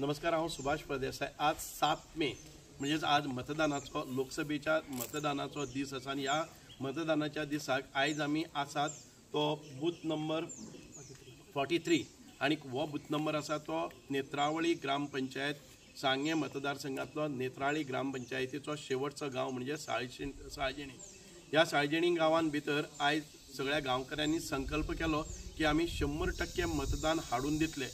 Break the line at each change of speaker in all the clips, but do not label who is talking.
नमस्कार, हांव सुभाष फळदेसाय। आज 7 मे म्हणजेच आज मतदानाचो, लोकसभेच्या मतदानाचो दीस आसा आनी ह्या मतदानाच्या दिसाक आयज आमी आसात तो बूथ नंबर 43 आनी हो बूथ नंबर आसा तो नेत्रावळी ग्रामपंचायत, सांगें मतदारसंघातलो नेत्राळी ग्रामपंचायतीचो शेवटचो गांव म्हणजे साळजिणी। ह्या साळजिणी गांवान भितर आयज सगळ्या गांवकऱ्यांनी संकल्प केलो की आमी 100% मतदान हाडून दितले,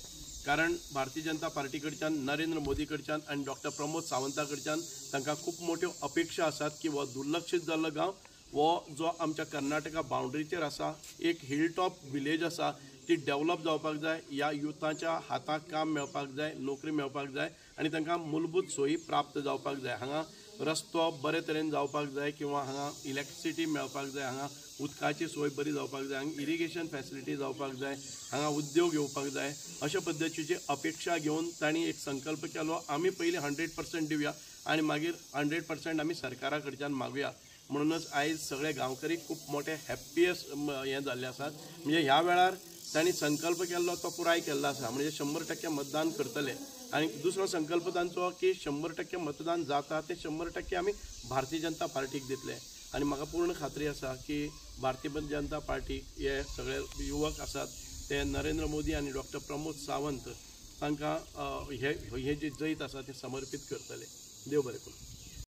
कारण भारतीय जनता पार्टी कडच्यान, नरेंद्र मोदी कडच्यान आनी डॉक्टर प्रमोद सावंता कडच्यान तांकां खूब मोठ्यो अपेक्षा आसात की हो दुर्लक्षीत जाल्लो गांव, हो जो आमच्या कर्नाटका बाउंड्रीचेर आसा, एक हिल टॉप विलेज आसा, ती डेव्हलप जावपाक जाय, ह्या युथाच्या हाताक काम मेळपाक जाय, नोकरी मेळपाक जाय आनी तांकां मूलभूत सोयी प्राप्त जावपाक जाय। हांगा रस्तो बरे तरेन जावपाक जाय किंवा हांगा इलेक्ट्रिसिटी मेळपाक जाय, हांगा उदकाची सोय बरी जावपाक जाय, हांगा इरिगेशन फॅसिलिटी जावपाक जाय, हांगा उद्योग येवपाक जाय, अशा पद्दतीची अपेक्षा घेवन तांणी एक संकल्प केलो, आमी पयलीं 100% दिवया आनी मागीर 100% आमी सरकारा कडच्यान मागुया। म्हणूनच आयज सगळे गांवकरी खूब मोठे हॅप्पियस्ट हें जाल्ले आसात। म्हणजे ह्या वेळार तांणी संकल्प केल्लो तो पुराय केल्लो आसा, म्हणजे 100% मतदान करतले। आनी दुसरो संकल्प तांचो की 100% मतदान जाता ते 100% आमी भारतीय जनता पार्टीक दितले आनी म्हाका पूर्ण खात्री आसा की भारतीय जनता पार्टीक हे सगळे युवक आसात ते नरेंद्र मोदी आनी डॉक्टर प्रमोद सावंत तांकां हे जे जैत आसा ते समर्पीत करतले। देव बरें करूं।